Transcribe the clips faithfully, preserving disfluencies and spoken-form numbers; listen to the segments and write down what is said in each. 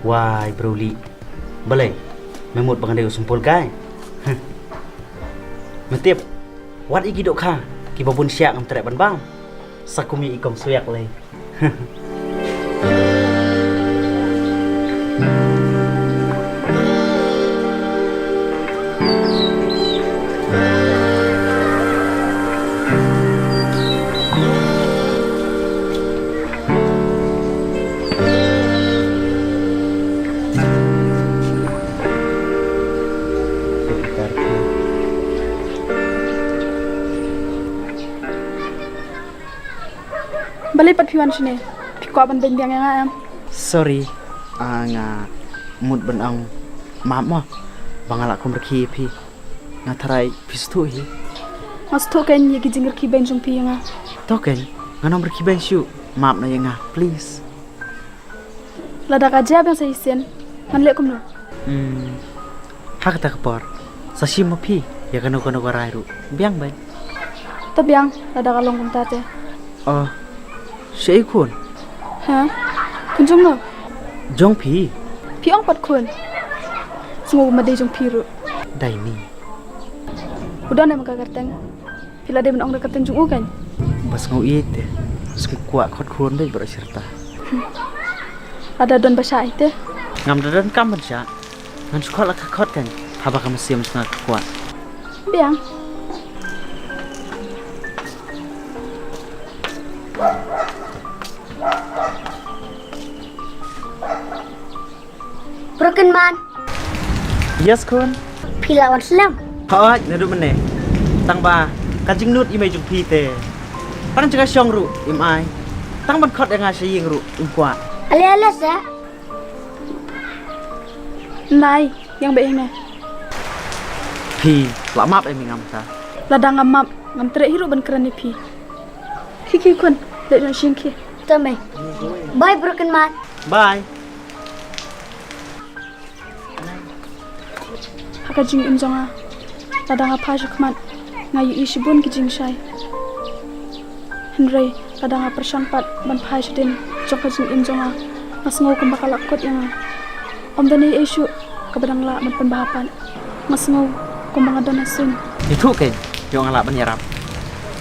Wai bro Li. Balei? Me mut ba ngan dei u symbol guy. Me tip. Wat ïa ki dohkha kiba bun shiah ngam treh ban bam. Sa kum ïa i kong Swiak lei. Balei pat phi wan shane? Phi kwah ban beiñ biang ïa nga em? Sorry. Ah, nga mut ban ong map mo ba nga la kum rkhie ïa phi. Nga tharai phi sngewthuh hi. Nga sngewthuh kein ïa ki jingrkhie beiñ jong phi ïa nga. To kein, ngan ym rkhie beiñ shuh. Map noh ïa nga, please. Lada ka jia biang sa shisien, ngan leh kumno? Hmm. Ha kata ka por, sa shim ma phi ïa kano kano ka rai ruh. Biang beiñ. To biang, lada ka long kumta te. Oh. Shaei khun? Ha? Khun jong no? Jong phi. Phi ong pat khun. Sngew ma dei jong phi ruh. Dai ni. U don em ka kyrteng? Phi la dei ban ong da ka kyrteng jong u kein. Ba sngew ïeit te. Sngew kwah khot khun dei baroh shi rta. Lada don ba shah ïa te. Ngam da don kam ban shah. Ngan shu khot la ka khot kein. Haba ka mynsiem sngewkwah. Biang. Broken man. Yes khun. Phi la wan slem? Hooid, naduh mynne. Tang ba ka jingnud i mei jong phi te. Tang jaka shong ruh im ai. Tang ban khot ïa nga sha ïing ruh im kwah. Ale ale sa. Nai, ïeng beit hangne. Phi la map em ïa nga mynta? Lada ngam map, ngam treh hi ruh ban kren ïa phi. Khie khie khun, leit noh sha ïing khie. To mei. Bye broken man. Bye. Ha ka jingim jong nga, lada nga phai sha khmat, nga ïohi shibun ki jingshai. Hynrei lada nga pyrshang pat ban phai shadien jong ka jingim jong nga, nga sngew kumba ka la kut ïa nga. Ym don ei ei shuh kaba dang lah ban pynbha pat. Nga sngew kumba nga don ha suiñ. Ïathuh kein, ïoh nga lah ban ïarap.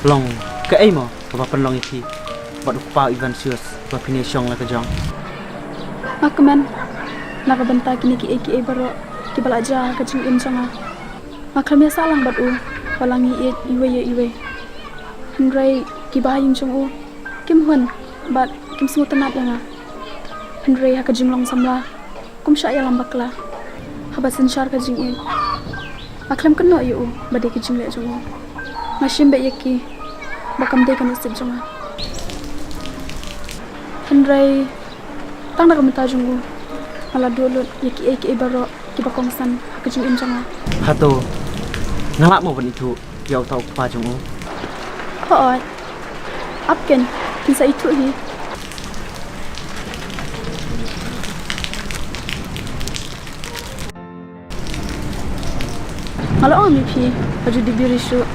Long kaei mo kaba pynlong ïa phi bad u kpa u Ivan Sius ba phin ïashong la ka jong? Nga kmen na ka bynta kine kiei kiei baroh kiba la jia ha ka jingim jong nga. Nga khlem ïasah lang bad u ba la ngi ïeit iwei ïa iwei. Hynrei kiba ha ïing jong u kim hun bad kim sngewtynnat ïa nga. Hynrei ha ka jinglong samla kum shah ïalam bakla haba synshar ka jingïeit. Nga khlem kynnoh ïa u ba dei ka jingleh jong u. Nga shim beit ïa ki ba kam dei ka nusip jong nga. Hynrei tang na ka bynta jong u nga la duh lut ïa kiei kiei baroh kiba kongsan ha ka jingim jong nga. Hato nga lah mo ban ithuh ïa uta u kpa jong u? Hooid. Ap kein, phin sa ithuh hi. Nga la ong ïa phi ba ju dih biri shuh,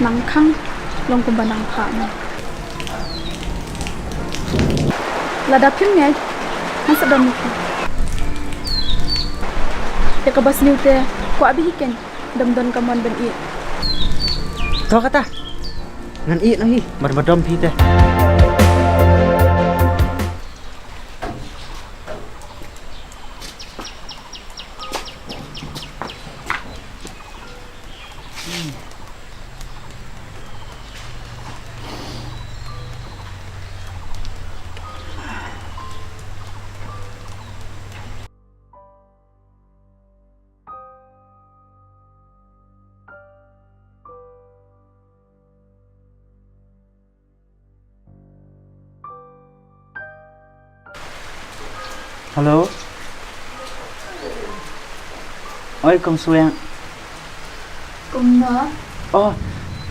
nang khang long kumba nang phah mo. Lada phim ngeit ngan sa don ïa phi. Ïa kaba sniew te kwah beit hi kein. Dom don ka mon ban ïeh. To kata. Ngan ïeh noh hi, mar ba dom phi te. Hello. Oi, kong Swiak. Kumno? Oh,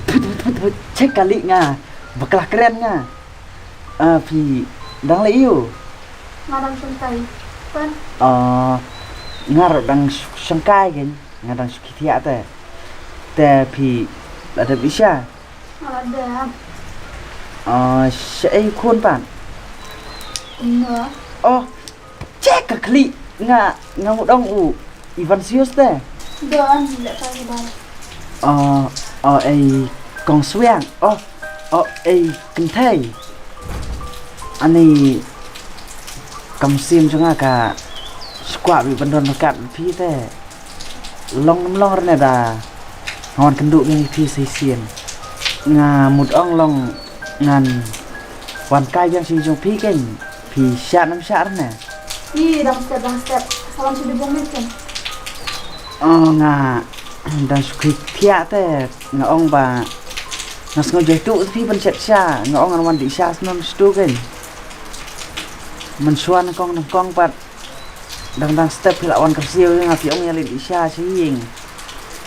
thut, thut, thut, thut. Check kali nga. Bakla kren nga. Ah, phi dang leh aiu? Nga dang shongkai. Pyn? Ah, nga ruh dang sh-, shongkai kein. Nga dang shu khie thiah te. Te phi la dep ïa sha? Nga la dep. Ah, shaei khun pat? Kumno? Oh, Eh, ka khlieh, nga, nga mut ong u Ivan Sius te. Don, leh ka ba. Oh, oh, ei, kong Swiang. Oh, oh, ei, kynthei. Ani, kam sim jong nga ka skwah bi ban don ryngkat phi te. Long nam long rne da. Nga wan kynduh biang ïa phi sa shisien. Nga mut ong long ngan wan kai biang sha jong phi kein. Phi shah nam shah rne. Ih, dang step, dang step. Sa wan sha debong ne kein. Oh, nga dang shu khie thiah te. Nga ong ba nga sngew jaituh phi ban shet sha. Nga ong ngan wan dih sha snon stu kein. Mynshuwa nyngkong nyngkong pat. Dang dang step phi la wan kyrsiew ïa nga, phi ong ïa leit dih sha sha ïing.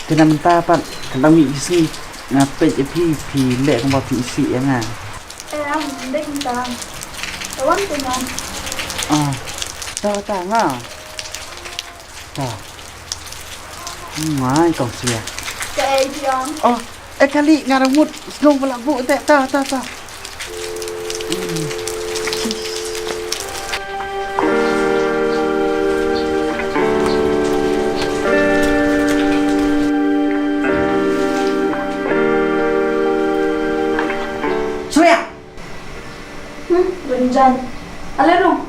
Te na mynta pat ka dang mih ki sngi nga peit ïa phi, phi leh kumba phi isih ïa nga. Eh, am dei kumta. Te wan te nga. Ah, ta ta nga. Ta. Mai kong sia. Kaei phi ong? Oh, eh, kali nga dang mut sngew ba la buh te, ta ta ta. Surya. Hmm, Gunjan. Ale rung.